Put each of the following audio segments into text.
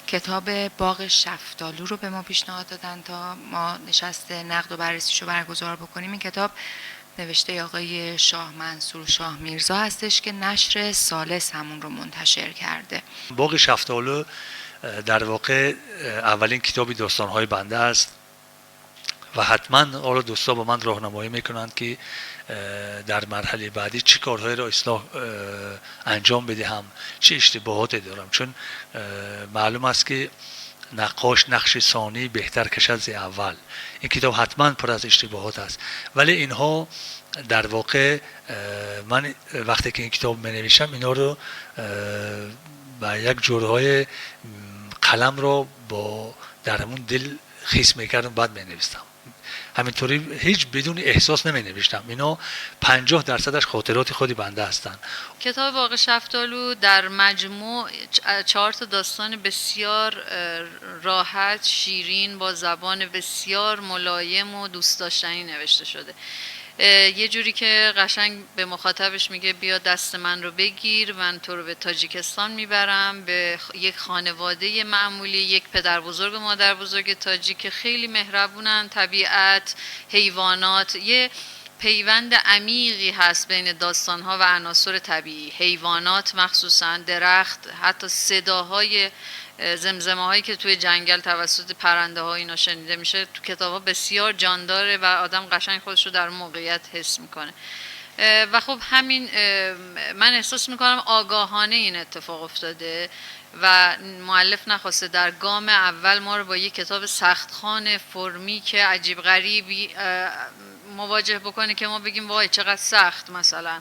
کتاب باغ شفتالو رو به ما پیشنهاد دادن تا ما نشست نقد و بررسیشو برگزار بکنیم. این کتاب نوشته آقای شاه منصور شاه میرزا هستش که نشر ثالث همون رو منتشر کرده. باغ شفتالو در واقع اولین کتاب داستان‌های بنده است و حتما حالا دوستا با من راهنمایی میکنند که در مرحله بعدی چه کارهایی را اصلاح انجام بدهم، چه اشتباهاتی دارم، چون معلوم است که نقاش نقش ثانی بهتر کشد ز اول. این کتاب حتما پر از اشتباهات است، ولی اینها در واقع من وقتی که این کتاب می نویسم اینا رو با یک جورهای قلم رو با در همون دل خیس میکردم، بعد می نویستم. همینطوری هیچ بدون احساس نمی نوشتم. اینا 50%ش خاطرات خودی بنده هستند. کتاب باغ شفتالو در مجموع 4 تا داستان بسیار راحت، شیرین، با زبان بسیار ملایم و دوست داشتنی نوشته شده. یه جوری که قشنگ به مخاطبش میگه بیا دست من رو بگیر، من تو رو به تاجیکستان میبرم، به یک خانواده معمولی، یک پدر بزرگ و مادر بزرگ تاجیک که خیلی مهربونن، طبیعت، حیوانات، یه پیوند عمیقی هست بین داستان‌ها و عناصر طبیعی، حیوانات مخصوصاً، درخت، حتی صداهای زمزمه‌هایی که توی جنگل توسط پرنده‌ها اینا شنیده میشه تو کتاب‌ها بسیار جانداره و آدم قشنگ خودش رو در موقعیت حس میکنه. و خب همین من احساس میکنم آگاهانه این اتفاق افتاده و مؤلف نخواسته در گام اول ما رو با یه کتاب سختخوان فرمی که عجیب غریبی مواجه بکنه که ما بگیم وای چقدر سخت مثلا.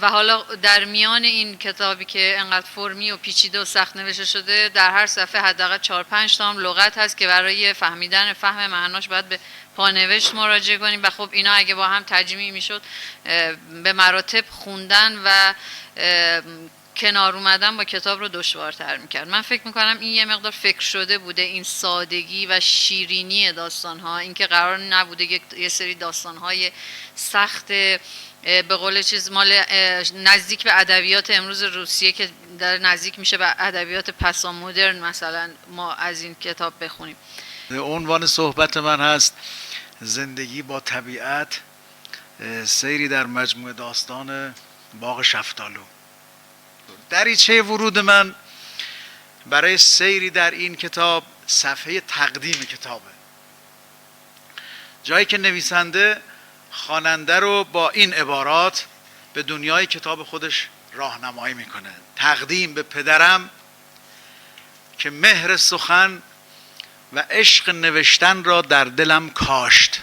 و حالا در میان این کتابی که انقدر فرمی و پیچیده و سخت نوشته شده، در هر صفحه حداقل 4-5 تا هم لغت هست که برای فهمیدن فهم معناش باید به پانوشت مراجعه کنیم و خب اینا اگه با هم تجمیع میشد به مراتب خوندن و کنار اومدن با کتاب رو دشوارتر میکرد. من فکر میکنم این یه مقدار فکر شده بوده، این سادگی و شیرینی داستانها، اینکه قرار نبوده یه سری داستانهای سخت به قول چیز مال نزدیک به ادبیات امروز روسیه که در نزدیک میشه به ادبیات پسا مدرن مثلا ما از این کتاب بخونیم. عنوان صحبت من هست زندگی با طبیعت، سیری در مجموعه داستان باغ شفتالو. دریچه ورود من برای سیری در این کتاب صفحه تقدیم کتابه، جایی که نویسنده خواننده رو با این عبارات به دنیای کتاب خودش راهنمایی میکنه. تقدیم به پدرم که مهر سخن و عشق نوشتن را در دلم کاشت.